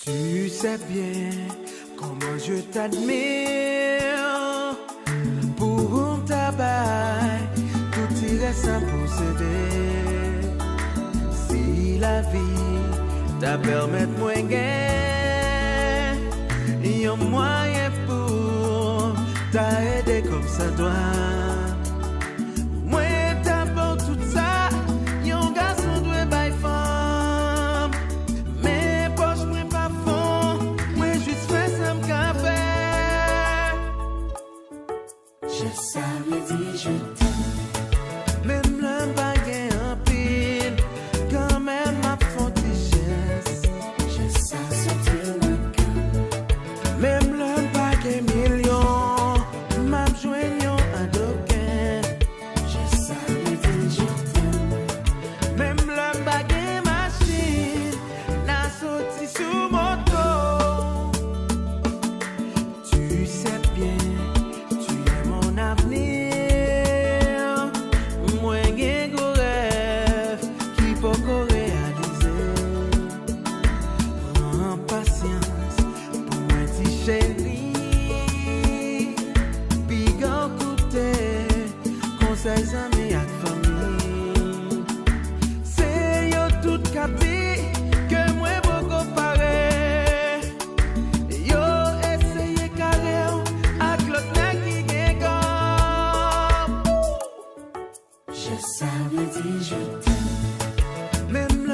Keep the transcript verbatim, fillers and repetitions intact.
Tu sais bien comment je t'admire. Pou ou m ta bay tout ti rès sa m posede. Si lavi ta pèmèt mwen gen yon mwayen pou ta ede kòm sa dwa, mwen ta ba w tout sa yon gason dwe bay fanm. Men pòch mwen pa fon, mwen jis fè sa m ka fè. Je savais dire je t'aime. Menm lè m pa gen anpil, kanmenm m ap fè yon ti jès. Je savais dire le cœur. Menm lè m pa gen milyon, m ap jwenn yon adoken. Je savais dire je t'aime. Menm lè m pa gen machin, n a soti sou moto. Tu sais bien, tu es mon avenir. Mwen gen gwo rèv ki poko reyalize. Pran pasyans pou mwen, ti cheri. Piga w koute konsèy zanmi ak fanmi. Se yo tout k ap di ke mwen poko pare. Yo eseye kare w ak lòt nèg ki gen kòb. Je savais dire je t'aime. Menm